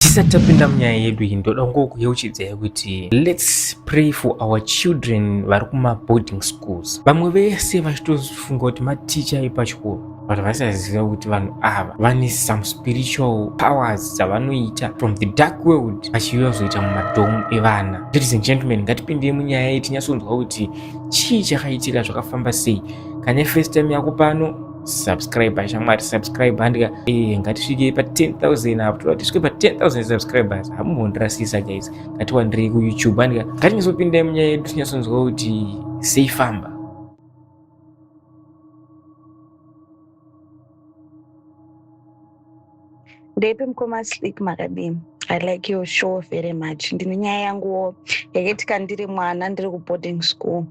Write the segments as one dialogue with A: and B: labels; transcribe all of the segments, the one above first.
A: Tisati tapinda munyaya yedu iyi, ndoda kungokuyeuchidzai kuti let's pray for our children vari kumaboarding schools. Vamwe vese vachitofunga kuti maticha epachikoro, but vasaziva kuti vanhu ava vane some spiritual powers dzavanoita from the dark world vachiuya kuzoita mumadhomu evana. Ladies and gentlemen, ngatipindei munyaya iyi tinyatsonzwa kuti chii chakaitika, zvakafamba sei. Kana first time yako pano, subscribe shamwari, subscribe handika. Ngatisvikei pa 10,000 apo, toda tisvike pa 10,000 subscribers. Hamumbondirasisa guys, ngatiwandirei kuYouTube handika. Ngatinyatsopindai munyaya yedu tinyatsonzwa kuti seifamba.
B: Ndeipi mukoma Slick, makadini? I like your show very much. Ndine nyaya yanguwo yakaitika ndiri mwana, ndiri kuboarding school.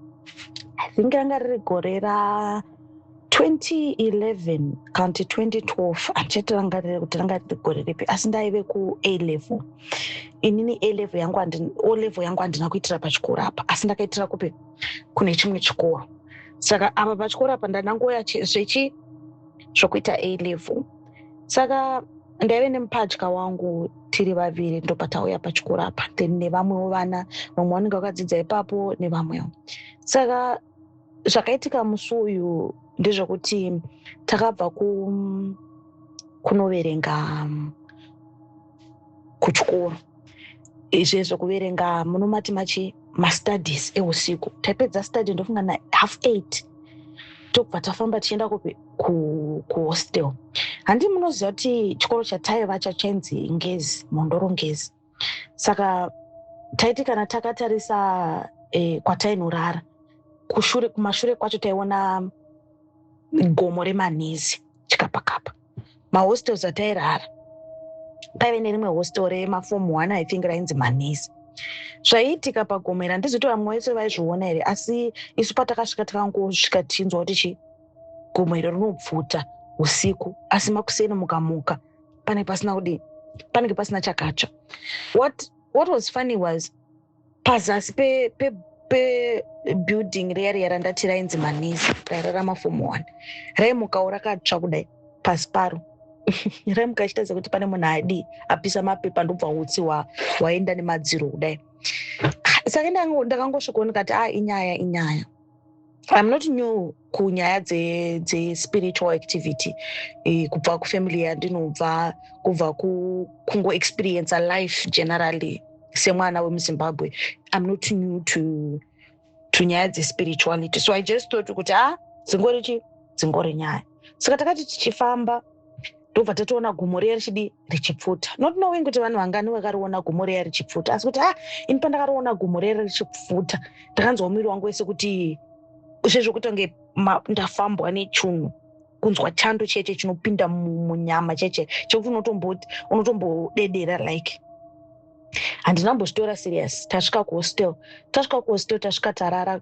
B: I think ranga riri gore ra 2011 kana kuti 2012, handichati rangarire kuti ranga riri gore ripi, asi ndaive kuA level inini. A level yangu, O level yangu handina kuitira pachikoro apa, asi ndakaitira kupi? Kune chimwe chikoro. Saka apa pachikoro apa ndandangoya zvechi zvokuita A level. Saka ndaive nemupatya wangu, tiri vaviri, ndopatauya pachikoro apa, then nevamwewo vana, vamwe vanenge vakadzidza ipapo nevamwewo. Saka zvakaitika musi uyu ndezvekuti takabva kunoverenga kuchikoro. Izve zvekuverenga munomati machi mastudies eusiku. Taipedza study ndofunga na half eight, tobva tafamba tichienda kupi? Kuhostel. Handi munoziva kuti chikoro chataiva chachainzi Ngezi, Mhondoro Ngezi. Saka taiti kana takatarisa kwatainorara kushure, kumashure kwacho taiona gomo reManhizi, Chikapakapa. Mahostels atairara, paive nerimwe hostel remaform 1, I think rainzi Manhizi. Zvaiitika pagomo iri handizoti vamwe vese vaizviona here, asi isu patakasvika, takangosvika tichinzwa kuti chi gomo iri rinobvuta usiku, asi makuseni mukamuka pane pasina kudii, panenge pasina chakatsva. What was funny was pazasi pebuilding riya riya randati rainzi Manhizi, rairara maform 1, raimukawo rakatsva kudai. Pasi paro raimuka ichiita sekuti pane munhu adi apisa mapepa, ndobva utsi hwaenda nemadziro kudai. Saka ndakangosvikawo ndikati, a inyaya, inyaya. I'm not new kunyaya dzespiritual activity, kubva kufamily yandinobva, kubva kungoexperienca life generally semwana wemuZimbabwe. I'm not new to nyaya dzespirituality, so I just thought kuti a dzingori chi dzingori nyaya. Saka takati tichifamba, ndobva tatoona gomo riya richidi richipfuta, not knowing kuti vanhu vangani vakariona gomo riya richipfuta. Asi kuti, ah, ini pandakariona gomo riya richipfuta, ndakanzwa muviri wangu wese kuti zvezvokuti kunge ndafambwa nechunhu, kunzwa chando cheche chinopinda munyama cheche chekuti unotombodedera. Like, handina kumbozvitora serious. Tasvika kuhostel, tasvika kuhostel, tasvika tarara,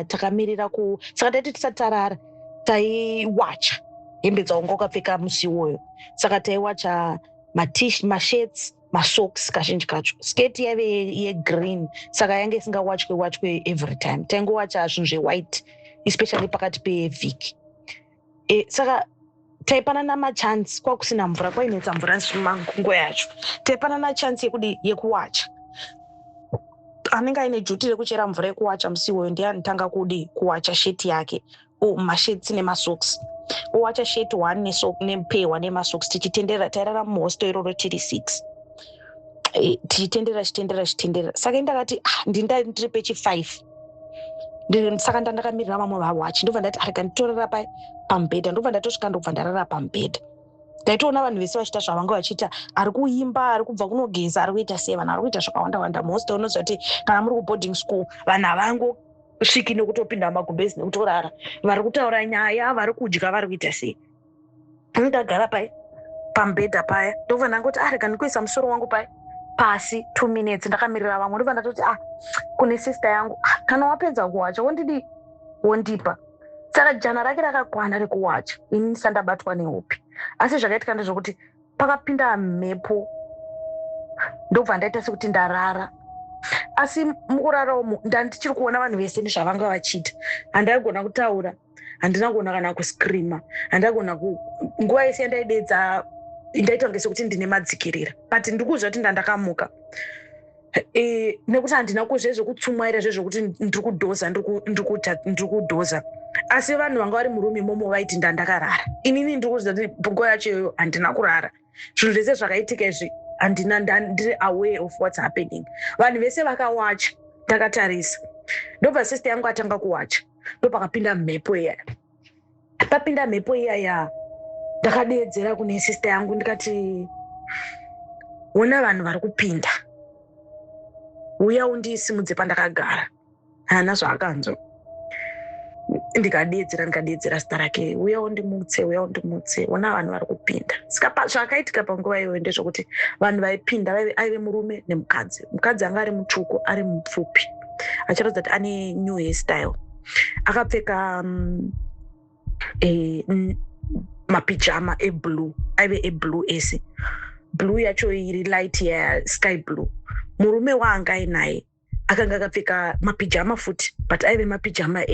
B: takamirira ku saka taiti tisati tarara taiwacha hembe dzaunga wakapfeka musi iwoyo. Saka taiwacha mashirts, masocks kazhinji kacho. Sketi yaive yegreen, saka yange isingawachwe wachwe every time. Taingowacha zvinhu zvewhite, especially pakati pevhiki. Saka taipanana machance. Kwakusina mvura, kwainetsa mvura mangungo yacho. Taipanana chance yekudi yekuwacha. Anenge aine duty rekuchera mvura yekuwacha musi iwoyo ndiye anotanga kudi kuwacha sheti yake, mashirts nemasocks. Owacha shirt one nepair one yemasocks, tichitenderera. Tairara muhostel iroro tiri six, tichitenderera, chitenderera, chitenderera. Saka indakati, ah, ndinda ndiri pechi5. Saka ndandakamirira vamwe vawachi, ndobva ndati, arega nditorara pamubhedha. Ndobva ndatosvika, ndobva ndarara pamubhedha. Ndaitoona vanhu vese vachiita zvavanga vachiita, ari kuimba, ari kubva kunogeza, ari kuita sei, vanhu vari kuita zvakawanda wanda muhostel. Unoziva kuti kana muri kuboarding school, vanhu havangosviki nekutopinda mumagumbezi nekutorara. Vari kutaura nyaya, vari kudya, vari kuita sei. Ndagara pai pamubhedha paya, ndobva ndangoti, ah, rega ndikuisa musoro wangu pai pasi 2 minutes ndakamirira vamwe. Ndobva ndatoti, ah, kune sister yangu, ah, kana wapedza kuwacha wondidi wondipa. Saka jana rake rakakwana rekuwacha, ini ndisandabatwa nehope. Asi zvakaitika ndezvokuti pakapinda mhepo, ndobva ndaita sekuti ndarara. Asi mukurara umu ndandichiri kuona vanhu vese nezvavanga vachiita. Handaigona kutaura, handina kugona kana kuscreama, handaigona. Nguva yese yandaidedza Ndaita kunge sekuti ndine madzikirira, but ndiri kuziva kuti ndandakamuka, nekuti handina kuzvezvekutsumwaira, zvezvokuti ndiri kudhoza, ndiri kudhoza. Asi vanhu vanga vari muroom imomo vaiti ndandakarara. Inini ndiri kuziva kuti nguva yacho iyoyo handina kurara. Zvinhu zvese zvakaitika izvi handina, ndiri aware of what's happening. Vanhu vese vakawacha ndakatarisa. Ndobva sister yangu atanga kuwacha, ndopakapinda mhepo iya. Papinda mhepo iyaya, ndakadeedzera kune sister yangu ndikati, "Ona vanhu vari kupinda, uya undisimudze pandakagara." Haana zvaakanzwa. Ndikadeedzera, ndikadeedzera zita rake, "Uya undimutse, uya undimutse, ona vanhu vari kupinda." Saka zvakaitika panguva iyoyo ndezvokuti vanhu vaipinda aive murume nemukadzi. Mukadzi anga ari mutsvuku, ari mupfupi, achiratidza kuti ane new hairstyle, akapfeka mapijama eblue, aive eblue ese, blue yacho iri light yasky blue. Murume waanga ainaye akanga akapfeka mapijama futi, but aive mapijama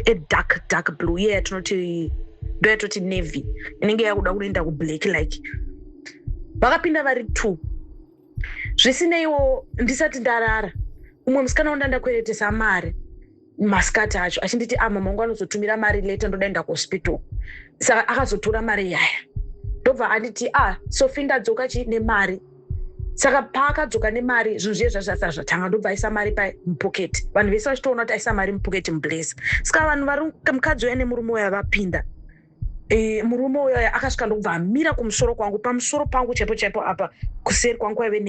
B: edark dark blue iye yatinoti, ndo yatoti navy, inenge yakuda kunoenda kublack like. Vakapinda vari two. Zvisineiwo, ndisati ndarara, umwe musikana wanda ndakweretesa mari masikati acho achinditi, "Ah, mama wangu anozotumira mari later, ndoda enda kuhospital." Saka akazotora mari yaya, ndobva anditi, "Ah, Sofi, ndadzoka chi nemari." Saka paakadzoka nemari, zvinhu zviye zvazvasa zvatanga. Ndobva aisa mari pamupoketi, vanhu vese vachitoona kuti aisa mari mupoketi, mublazer. Saka vanhu vari, mukadzi uya nemurume uya vapinda, murume uyoyo akasvika ndokubva amira kumusoro kwangu, pamusoro pangu chaipo chaipo. Apa kuseri kwangu kwaive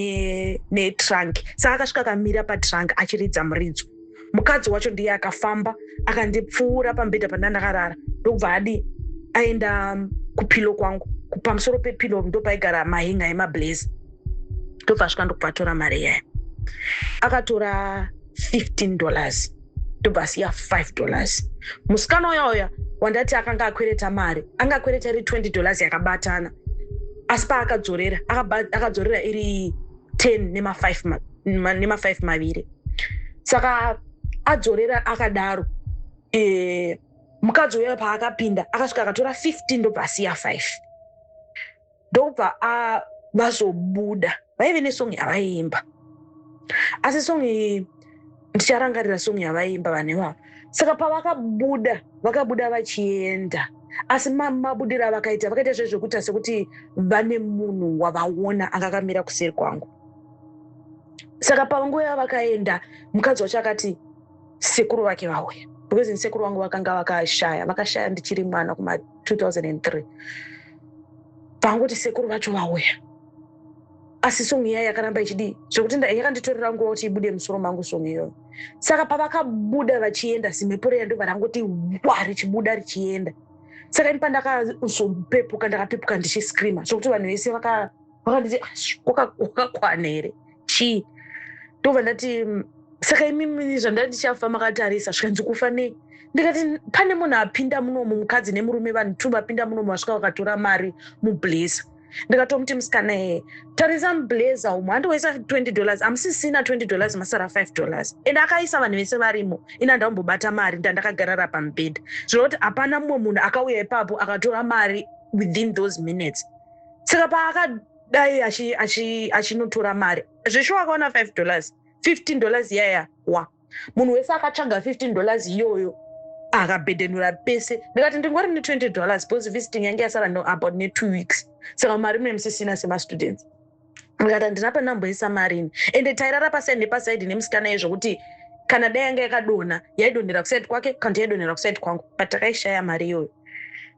B: netrunk, saka akasvika akamira patrunk achiridza muridzo. Mukadzi wacho ndiye akafamba akandipfuura pamubhedha pandandakarara, ndokubva adi aenda kupillow kwangu. Pamusoro pepillow ndopaigara mahanger emablazer. Ndobva asvika ndokubva atora mari iyaya. Akatora $15, ndobva asiya $5. Musikana uya uya wandati akanga akwereta mari, anga akwereta iri $20 yakabatana, asi paakadzorera akadzorera iri 10 nema5 maviri. Saka adzorera akadaro, mukadzi uya paakapinda akasvika akatora 15, ndobva asiya 5. Ndobva vazobuda, vaive nesong yavaiimba, asi song iyi ndicharangarira, song yavaiimba vanhu ivavo. Saka pavakabuda, vakabuda vachienda, asi mabudiro avakaita, vakaita zvezvekuita sekuti vane munhu wavaona anga akamira kuseri kwangu. Saka panguva yavakaenda, mukadzi wacho akati sekuru vake vauya, because sekuru vangu vakanga vakashaya, vakashaya ndichiri mwana kuma 2003. Pangoti sekuru vacho vauya, asi song iya yakaramba ichidii, zvekuti yakanditorera nguva kuti ibude musoro mangu song iyoyo. Saka pavakabuda vachienda, zimhepo riya ndobva rangoti wa richibuda richienda. Saka ini pandakazopepuka, ndakapepuka ndichiscreama zvokuti vanhu vese vakanditi, "Ah, wakakwana here? Chii?" Ndobva ndati, "Saka imimi zvandati ndichafa makatarisa." Zvikanzi, "Kufa nei?" Ndikati, "Pane munhu apinda munomu, mukadzi nemurume, vanhu two vapinda munomu, vasvika vakatora mari mublazer." Ndikatomuti, "Musikana yeye, tarisa mublazer umu, handiwaisa $20, hamusisina $20, masara $5." Ende akaisa vanhu vese varimo, ini handambobata mari, ndandakagarara pamubhedha. Zvinova kuti hapana mumwe munhu akauya ipapo akatora mari within those minutes. Saka paakadai achinotora mari, zveshuwa akaona $5, $15 iyaya wa munhu wese akatsvaga $15 iyoyo, akabhedhenura pese. Ndikati, "Ndingori ne$20," because visiting yange yasara no about ne2 weeks, saka mari mune musisina semastudents. Ndikati, "Handina pandamboisa mari ini." Ende tairara paside nepaside nemusikana iye, zvokuti kana dai yanga yakadonha, yaidonhera kuside kwake, kana kuti yaidonhera kuside kwangu, but takaishaya mari iyoyo.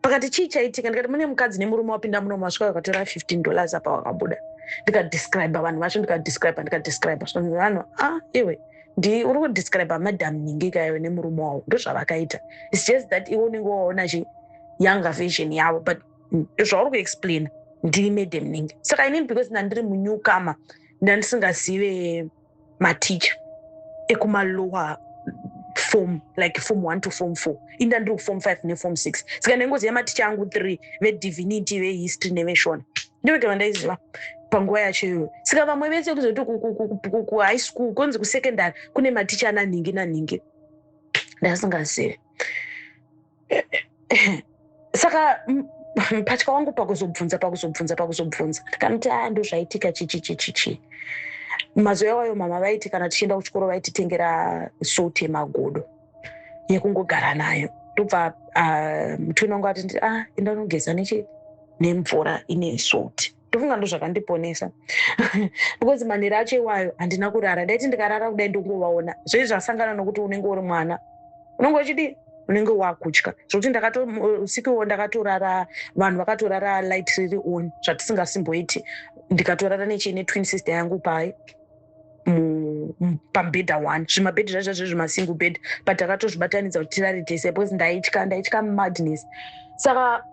B: Pakati, "Chii chaitika?" Ndikati, "Mune mukadzi nemurume wapinda muno, masvika vakatora $15 apa wakabuda." Ndikadescribe vanhu vacho, ndikadescribe, ndikadescribe vanhu. "Ah, iwe, ndi uri kudescribe madam ningi kaiwe nemurume wavo, ndozvavakaita. It's just that iwe unenge waona chi younger version yavo, but zvauri kuexplain ndiri madam ningi." Saka inini, because ndandiri munewcomer, ndandisingazive maticha ekumalower form, like form 1 to form 4. Inda ndiri kuform 5 neform 6, saka ndaingoziva maticha angu 3, vedivinity, vehistory neveshona, ndovega vandaiziva panguva yacho iyoyo. Saka vamwe vese, kuzoti kuhigh school, kunzi kusecondary kune maticha ana nhingi nanhingi, ndasingazivi. Saka Mupatya wangu pakuzobvunza, pakuzobvunza, pakuzobvunza, ndikanoti, "A, ndozvaitika chichi chichi chii." Mazuva iwayo mama vaiti kana tichienda kuchikoro vaititengera salt yemagodo yekungogara nayo. Ndobva mutwini wangu ati, "Ah, enda unogeza nechi nemvura ine salt." Ndofunga ndo zvakandiponesa, because manheru acho iwayo handina kurara. Ndaiti ndikarara kudai ndongovaona. Zvei zvasangana nokuti unenge uri mwana, unenge uchidii, unenge wakutya zvokuti ndakato usiku iwowo ndakatorara, vanhu vakatorara light riri on, zvatisingasimboiti. Ndikatorara nechi netwin sister yangu pai pamubhedha one. Zvimabhedhi zvacho zvazvo zvimasingle bed, but takatozvibatanidza kuti tirare tese, because ndaitya, ndaitya madness. Saka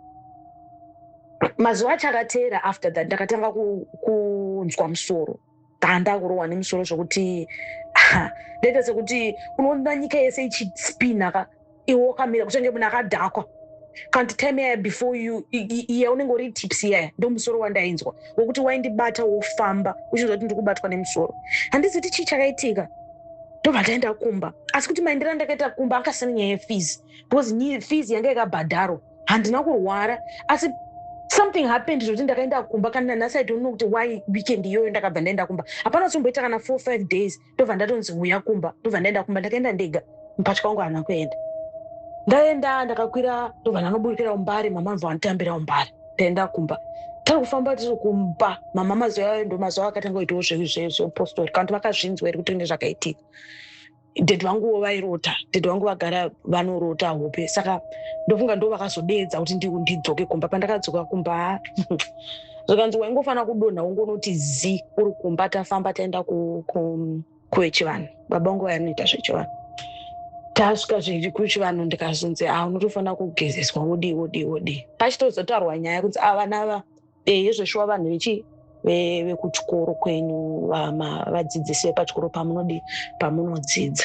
B: mazuva acho akateera after that, ndakatanga kunzwa musoro. Ndanga kurohwa nemusoro zvokuti ndaita sekuti unoona nyika yese ichispina ka, iwe wakamira kuchange munhu akadhakwa. Kana kuti time yaya before you iya unenge uri tipsy yaya, ndo musoro wandainzwa wokuti waindibata wofamba uchinzwa kuti ndiri kubatwa nemusoro. Handizi kuti chii chakaitika. Ndobva ndaenda kumba, asi kuti maendero andakaita kumba akasina nyaya yefees, because fees yanga yakabhadharwa. Handina kurwara, asi something happened zvokuti ndakaenda kumba. Kana nhasi I don't know kuti why weekend iyoyo ndakabva ndaenda kumba. Hapana kuzomboita kana 4, 5 days, ndobva ndatonzi, "Uya kumba." Ndobva ndaenda kumba. Ndakaenda ndega, mupatya wangu haana kuenda. Ndaenda, ndakakwira, ndobva ndanoburikira umbare. Mama bva vanditambira umbare. Ndaenda kumba, tari kufamba tiri kumba, mama mazuva ayo ndo mazuva akatanga kuitawo zvepostori. Kana kuti vakazvinzwa here kuti ine zvakaitika. Dhedhi vanguwo vairota, dhedhi vangu vagara vanorota hope, saka ndofunga ndo vakazodeedza kuti ndidzoke kumba. Pandakadzoka kumba, zvikanzi, "Waingofanira kudonha ungonoti zi uri kumba." Tafamba taenda kuvechivanhu. Baba vangu vayanoita zvechivanhu. Tasvika kuchivanhu, ndikazonzi, "A, unotofanira kugezeswa, wodii, wodii, wodii." Pachitozotaurwa nyaya kunzi, "A, vana ava, ehe, zveshuwa vanhu vechi vekuchikoro kwenyu, vadzidzisi vepachikoro pamunodi pamunodzidza."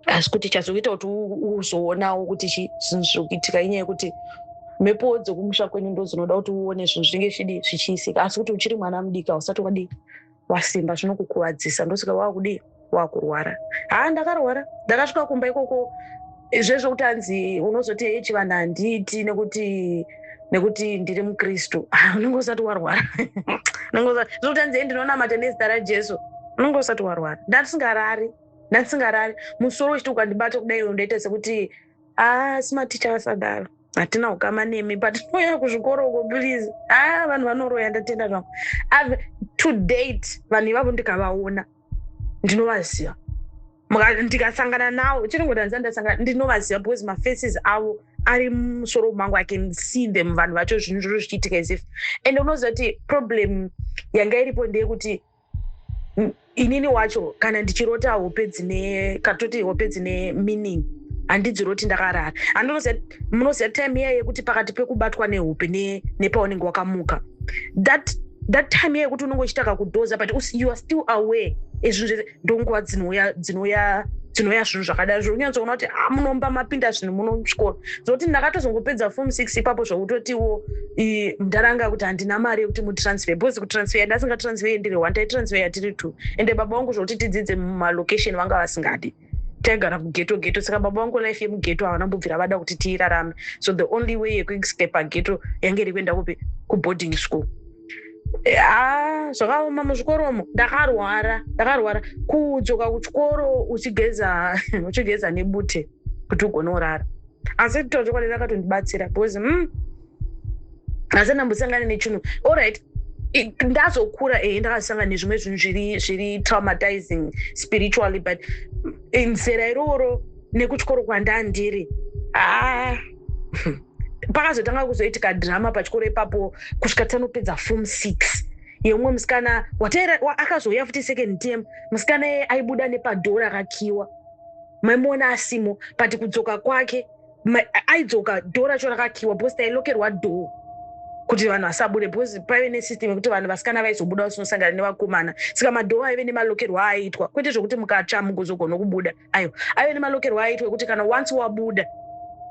B: Asi kuti chazokuita kuti uzoonawo kuti zvinhu zviri kuitika inyaya yekuti mhepo dzekumusha kwenyu ndo dzinoda kuti uone zvinhu zvinenge zvidii zvichiisika. Asi kuti uchiri mwana mudiki, hausati wadii wasimba, zvinokukuvadzisa. Ndosaka wakudii, wakurwara. Haa, ndakarwara. Ndakasvika kumba ikoko zvezvo kuti hanzi unozoti, "Ee, chivanhu handiiti nekuti ndiri mukristu." Unenge usati warwara. Zvokuti hanzi, "Ee, ndinonamata nezita raJesu," unenge usati warwara. Ndasingarari, ndasingarari, musoro uchiti ukandibata kudai ndoita sekuti, asi maticha vasadaro, hatina ukama nemi patinouya kuzvikoro uko, please. A, vanhu vanoroya. Ndatenda zvangu. To date vanhu ivavo ndikavaona ndinovaziva. Ndikasangana navo chinongoti handisa ndasangana, ndinovaziva because mafaces avo ari mumusoro mangu. I can see them, vanhu vacho, zvinhu zviro zvichiitika as if. And unoziva kuti problem yanga iripo ndeyekuti inini wacho kana ndichirota hope dzine, katoti hope dzine meaning, handidziroti ndakarara. Handinoziva, munoziva time iya yekuti pakati pekubatwa nehope nepaunenge wakamuka, that time iya yekuti unenge uchiita kakudhoza, but you are still aware ezvinhu zvese, ndonguva dzinouya zvinhu zvakadaro zvokunyatsoona kuti, ah, munomba mapinda zvinhu muno muchikoro. Zvokuti ndakatozongopedza form 6 ipapo, zvokutotiwo ndaranga kuti handina mari yekuti mutransfer, because kutransfer ndasingatransfer ndiri one, taitransfer tiri two. Ende baba vangu zvokuti tidzidze mumalocation vanga vasingadi. Taigara kughetto, ghetto. Saka baba vangu life yemughetto havana mbobvira vada kuti tiirarame. So the only way yekuescapa ghetto yange iri kuenda kupi? Kuboarding school. Ha, zvakaoma muzvikoromo. Ndakarwara, ndakarwara kudzoka kuchikoro uchigeza nebute kuti ugone kurara. Asi kutaura chokwadi rakatondibatsira, because asi ndambosangana nechinhu. Allright, ndazokura, ehe, ndakazosangana nezvimwe zvinhu zviri traumatizing spiritually, but nzera iroro nekuchikoro kwandandiri, ah, pakazotanga kuzoitika drama pachikoro ipapo kusvika tanopedza form 6, yeumwe musikana akazouya futi second term. Musikana iye aibuda nepadhora akakiwa, maimuona asimo, but kudzoka kwake aidzoka dhoo racho rakakiwa, because tailokerwa dhoo kuti vanhu vasabude, because paive nesystem yekuti vanhu vasikana vaizobuda vasinosangana nevakomana. Saka madhoo aive nemalokerwo aaitwa, kwete zvokuti mukatsva mugozogona kubuda. Aiwa, aive nemalokerwo aaitwa ekuti kana once wabuda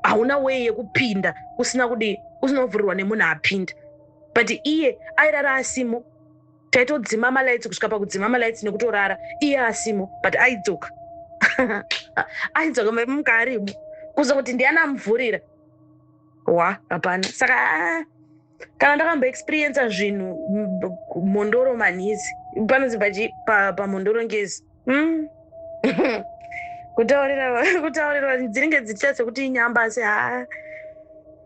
B: hauna way yekupinda usina kudi, usina kuvhurirwa nemunhu apinda. But iye airara asimo. Taitodzima malights kusvika pakudzima malights nekutorara iye asimo, but aidzoka, aidzoka muka arimo. Kuza kuti ndiani amuvhurira. Wa hapana. Saka kana ndakamboexperiensa zvinhu mhondoro manhizi panonzi pachi pamhondoro ngezi. Kutaurira kutaurirwa dzinenge dzichiita sekuti inyamba, asi ha,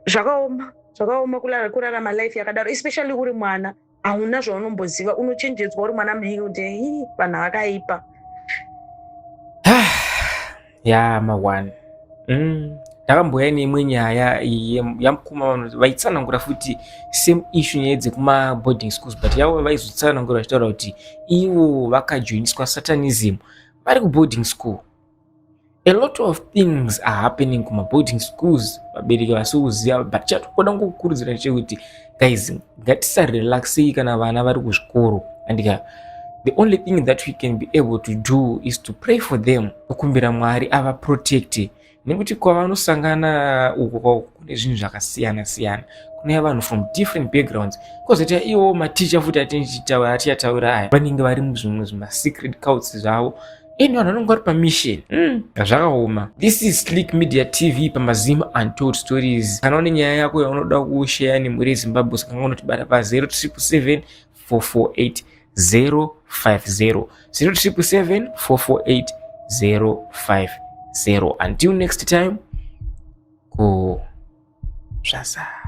B: zvakaoma, zvakaoma kurarama life yakadaro, especially uri mwana, hauna zvaunomboziva, unochenjedzwa uri mwana mudiki kuti, "Ii, vanhu vakaipa."
A: Ya, ma1. Ndakamboya neimwe nyaya yamukoma vanhu vaitsanangura futi same issue, nyaya dzekumaboarding schools, but yavo vaizotsanangura vachitaura kuti ivo vakajoiniswa satanism vari kuboarding school. A lot of things are happening kumaboarding schools, vabereki vasi kuziva, but chatokoda ngokukurudzira ndechekuti, guys, ngatisarelaxei kana vana vari kuzvikoro. Andika the only thing that we can be able to do is to pray for them, kukumbira Mwari avaprotecte, nekuti kwavanosangana uko kwako kune zvinhu zvakasiyana siyana, kune vanhu from different backgrounds, kwozoita iwo maticha futi atichataura aya, vanenge vari muzvimwe zvimasecret cults zvavo, and vanhu vanonge vari pamission. Zvakaoma. This is Slick Media TV pamaZim Untold Stories. Kana une nyaya yako yaunoda kushare nemhuri yeZimbabwe, saka unotibata pa 0777 448 050, 0777 448 050. Until next time, ku zvasa.